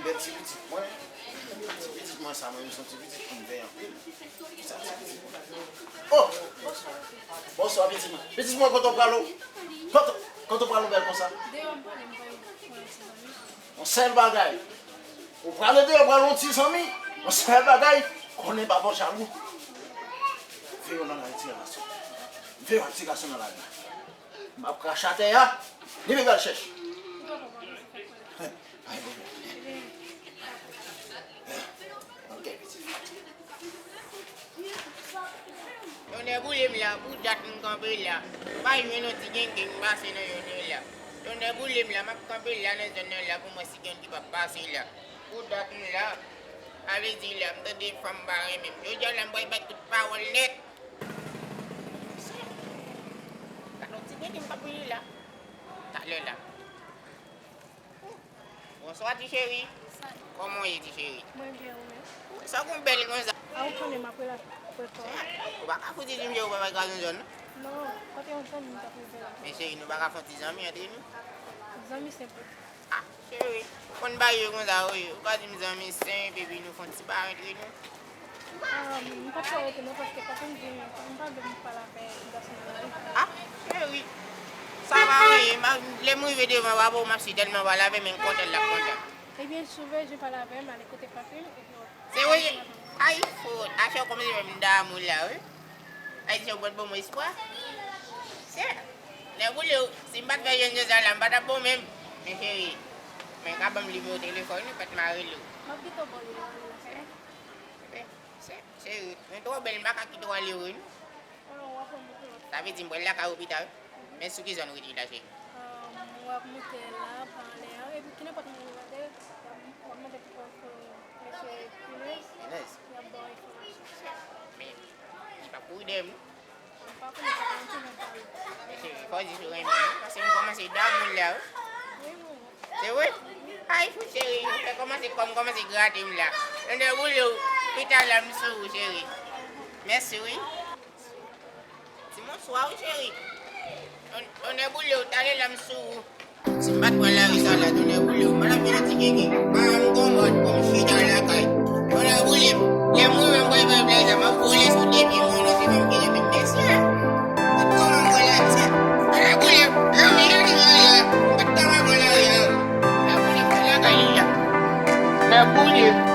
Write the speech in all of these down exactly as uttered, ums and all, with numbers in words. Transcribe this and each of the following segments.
Bèl ti pitit mwen. Ti pitit mwen sa, mwen menm se yon ti pitit pou m veye anpil. Sa ti pitit mwen. Oh! Bonswa pitit mwen. Pitit mwen, kote w prale? Kote, kote w prale bèl konsa? Deyò m prale, m prale wè yon ti zanmi. Yon sèl bagay. Ou prale deyò, prale yon ti zanmi. Yon sèl bagay. Konnen papa w jalou. Veye w nan lari ti gason. Veye w ak ti gason nan lari. M ap krache atè a. Li pi bèl chèch. Ay, bon. Ok, pitit. Tonnè boule m la, pou dat m kanpe la. M pa jwenn yon ti gengen m pase nan zòn nan la. Tonnè boule m la, m ap kanpe la nan zòn nan la pou m wè si gen yon ki p ap pase la. Pou dat m la, sa vle di la, m tande fanm pa renmen m. Jodi a la, m pral bay kout pawòl nèt. Gade yon ti gengen m k ap boule la. Talè la. Bonswa, ti cheri. Kòman w ye, ti cheri? Mwen byen, ou menm? Sa w gon bèl konsa? A, ou konnen m ap rele apre kò. Ou pa ka fout di m, cheri, ou pa bay gazon zòn, non? Non, kote yon zanmi m t ap rele la. Men cheri, nou pa ka fè yon ti zanmi antre nou? Zanmi senp. Ah, cheri, ou konn bagay yo konsa, wi. Ou ka di m zanmi senp, epi nou fè yon ti bagay antre nou. Ah, m pa t ka rete non, paske papi m di m pa vle m pale avè gason nan lari. Ah, cheri, sa pa anyen. Lè m rive devan papa w, m ap si tèlman pale avè l, men m kontan, l ap kontan. Ebyen, si w bezwen pale avè m, ale kote papi m, epi w ap... Se vre? Ay, fout. Achè w kòmanse fè m damou la, wi. Ay, se w pral ban mwen espwa. Se, lè boule w, si m pa t fè jèn jan sa la, m pa t ap bon menm. Men cheri, men ka ban m nimewo telefòn ou, pèt m a rele w. M ap gentan ba w li la, wi, la fè. Cheri, men twò bèl, m pa ka kite w ale vre non. Sa vle di m pral lakay ou pita wi. Men sou ki zòn ou rete la, cheri? Ahn, w ap monte la, pa anlè a, epi ki nenpòt moun ou rele, w ap, w ap mande pou, pou mesye Pinèz, y ap ba w enfòmasyon. Men, li p ap kouri dèyè m non. M pa konnen, pa konnen ki jan pale. Men cheri, fò w di si w renmen m wi, paske m kòmanse damou l la wi. Wi, wi. Se vre? Ay, fou cheri, ou fè kòmanse kò m kòmanse grate m la. Tonnè boule w, pita la m sou ou, cheri. Mèsi, wi. Di bonswa, wi, cheri. Ton-, tonnè boule w, talè la m sou ou. Si m pa t pran lari sa la, tonnè boule w, m pa t ap vin nan ti keke. Pa m gon mòd pou m chita lakay. Tonnè boule m, lè m rive m pral fè plèzi, m ap boule sou de pye m, non, se fanm ki renmen m, mèsi, wi. Kòman m pral la, ti? Tonnè boule m, lè m rive m pral la, m pa t ka pran lari a. Tonnè boule m, pral lakay li la. Tonnè boule m.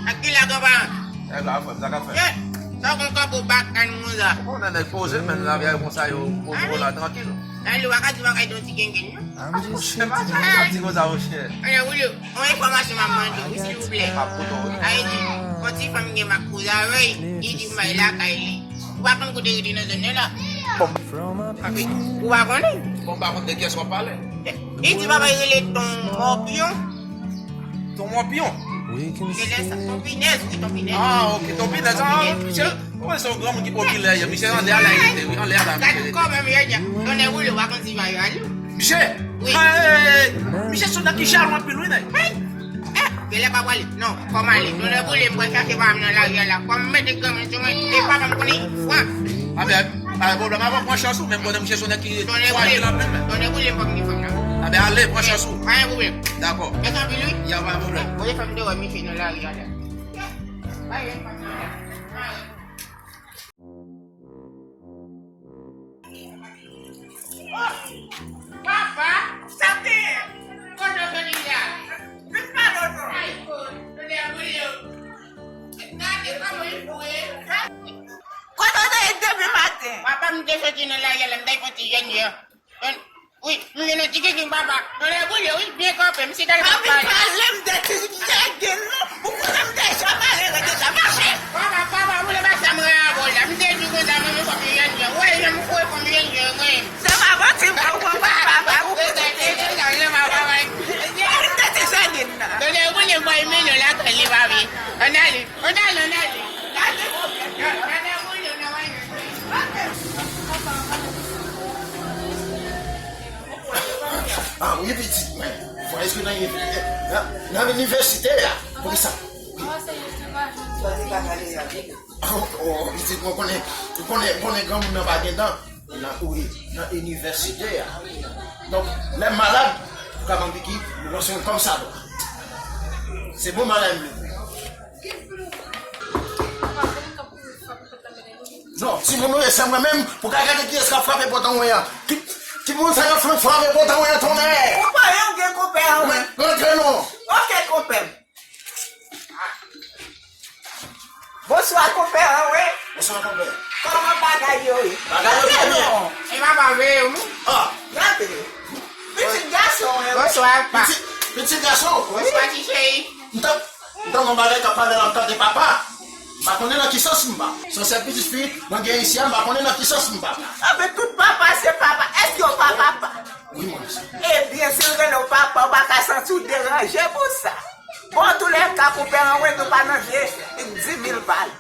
Ak ki la, granparan? Nèg la, frè m, sa k ap fèt? Sa w konn kanpe w bakan konsa? Ou konnen nèg poze, men nan lavi a yo konsa, yo poze w la trankil. Dayè, ou pa ka di bagay de yon ti gengen, non. Ah, monchè, pa sa w ap di konsa, monchè. Ann, Willy, yon enfòmasyon m ap mande w, wi, silvouplè. M ap koute w, wi. Sa vle di, yon ti fanm gen m ap koze avè l, li di m bay lakay li. Ou pa konn kote rete nan zòn nan la? Bon. Papi, ou pa konnen? Bon, m pa konn de kiyès w ap pale. Li di papa l rele Ton Mòpyon. Ton Mòpyon? Se lè sa, Ton Pinèz, wi, Ton Pinèz. Ah, ok, Ton Pinèz. Ah, misye, wi, se yon granmoun ki popilè, misye anlè a la, li rete, wi, anlè a la, misye rete. Gad kòman misye dja. Tonnè boule, ou pa konn ti bagay yo. Misye? Wi. Ah, eh, eh, eh, misye se yon nèg ki jalou anpil, wi, nèg. Hey! Eh, genlè pa prale. Non, fò m ale. Tonnè boule, m pral chache pa m nan lari a la. Fò m mete granmoun sou mwen. E papa m konnen fran. Anben, pa gen pwoblèm, avan pran chans ou, menm konnen misye se yon nèg ki frajil anpil, men. Tonnè boule, m p ap gen fanm nan. Anben, ale, pran chans ou. Pa gen pwoblèm. Dakò. Mèsi anpil, wi. Ya, pa gen pwoblèm. Voye fanm deyò, misye nan lari a la. Pa gen fanm nan la. Oh, papa, sa te ye? Kote w soti la? Vin pale w non. Ay, kote w ye? Gade kòman li foure. Kote w te ye depi maten? Papa, m te soti nan lari a la, m t al fè yon ti jènjè. Wi, m vin yon ti kikin, papa. Tonnè boule, wi, byen kanpe, m si tèlman pale. Pa vin pale m de ti jènjè non. Ou konnen m deja malere deja, mache. Papa, papa, boule, pa sa m ran avè w la. M te di w konsa, mwen, mwen, fò m jènjè. Ou wè, jan m foure, fò m jènjè, mwen. Se pa manti, m pa konprann, papa, ou konnen te jènjè. Pale m de ti jènjè nan. Tonnè boule, m bay milyon lakay li, papi. Ann ale, ann ale, ann ale. Gade, tonnè boule, nan wè. Mwen, fò enskri nan, nan, nan inivèsite a. Poukisa? Oh, oh, pitit mwen konnen, konnen, konnen granmoun nan pa gen dan. Nan, wi, nan inivèsite a. Donk, lè m malad, ou ka ban m piki, nou pran swen kòmsadwa. Se bon bagay m vle. Non, timoun ou ye, se mwen menm, pou ka gade kiyès k ap frape pòt anwen an. Ki, ki moun sa yo fè frape pòt anwen an, tonnè? Ou pa yon gen konpè anwen. Rantre non. Ok, konpè m. Bonswa, konpè anwen. Bonswa, konpè. Kòman bagay yo ye? Bagay yo trè byen. Se papa veye w, non? Ah. Gade. Pitit gason, wi. Bonswa, pa. Pitit, pitit gason? Bonswa, ti cheri. M t ap, m t ap yon bagay k ap pale la, m tande papa. M pa konnen nan ki sans m pa. Se yon sèl pitit fi mwen gen isi a, m pa konnen nan ki sans m pa. Anfen, tout papa se papa. Èske w pa papa? Wi, mwen. Ebyen, si l rele w papa, w pa ka santi w deranje pou sa. Bon, antoulèka, konpè anwen, nou pa nan vye di mil pale.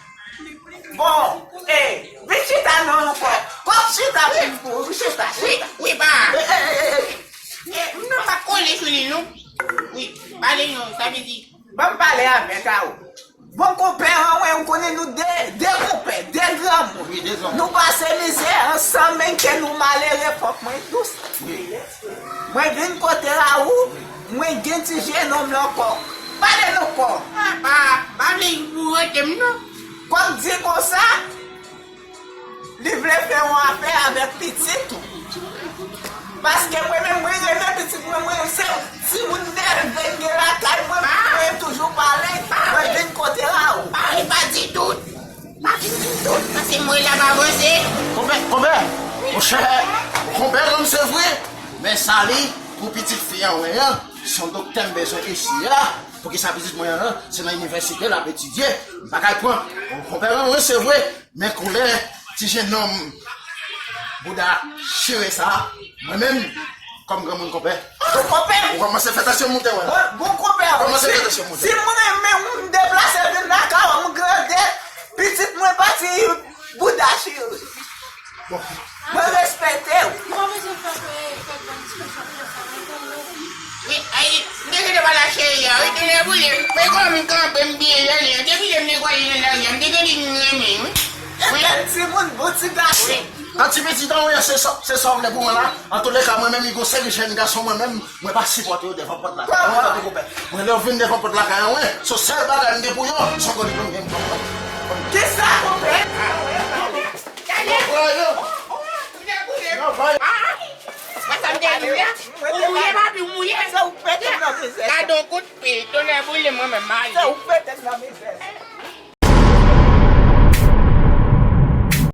Bon, e, vin chita non ankò. Kòk chita pou, pou, chita, chita. Wi, pa. E, e, e, e. E, m nan pa kole sou li, non. Wi, pale non, sa vle di. Ban m pale avèk a ou. Bon, konpè anwen, ou konnen nou de, de konpè, de granmoun. Wi, de granmoun. Nou pase mizè ansanm, menm ke nou malere, fòk mwen dous. Wi. Mwen vin kote Raou, mwen gen ti jenòm lan kò. Pale non kò. Ah, pa, pa vle pou rete m non. Kòk di konsa, li vle fè yon afè avèk pitit ou. Paske mwen menm, mwen renmen pitit mwen, mwen se timoun nève m gen lakay mwen, mwen toujou pale, mwen vin kote Raou. Pa, pa di tout. Pa fin di tout, paske mwen la pa avanse. Konpè, konpè, monchè, konpè, konn se vre. Men sa li, pou pitit fi an, wi, an, se yon doktè m bezwen isi a. Poukisa pitit mwen an, se nan inivèsite l ap etidye. M pa ka pran. Konpè, wi, se vre. Men koulè ti jenòm bouda chire sa, mwen menm, kòm granmoun konpè. Bon, konpè. Ou kòmanse fè tansyon moute, wè. Bon, bon, konpè. Ou kòmanse fè tansyon moute. Si m renmen ou, m deplase vin lakay ou, m grande, pitit mwen pati bouda chire. Bon. Mwen respekte w. Ou pa bezwen fè, fè, fè grann diskisyon konsa, mwen konn ou. Wi, ay, m te gentan pale ak cheri a, wi, tounen boule. Men kòman m kanpe, m byen jene, m te kite m netwaye nan lari a, m te tande m renmen, wi. Wi. Bèl timoun, bon ti gason. Wi. Nan ti pitit an, wi, se sa, se sa w vle pou mwen la. Antoulèka, mwen menm, li gon seri jèn gason, mwen menm, mwen pa sipòte yo devan pòt lakay an, wi, tande konpè. Mwen, lè yo vin devan pòt lakay an, wi, se sèl bagay m gen pou yo, se yon grenn plim, gen m pran. Kisa, konpè? Gade. Yo pran yo. Yo pran yo. Mwen sa m te di w la. Ou mouye, papi, ou mouye. Se ou k mete m nan mizè. Gade yon kout pye, tonè boule mwen menm, mari. Se ou k mete m nan mizè.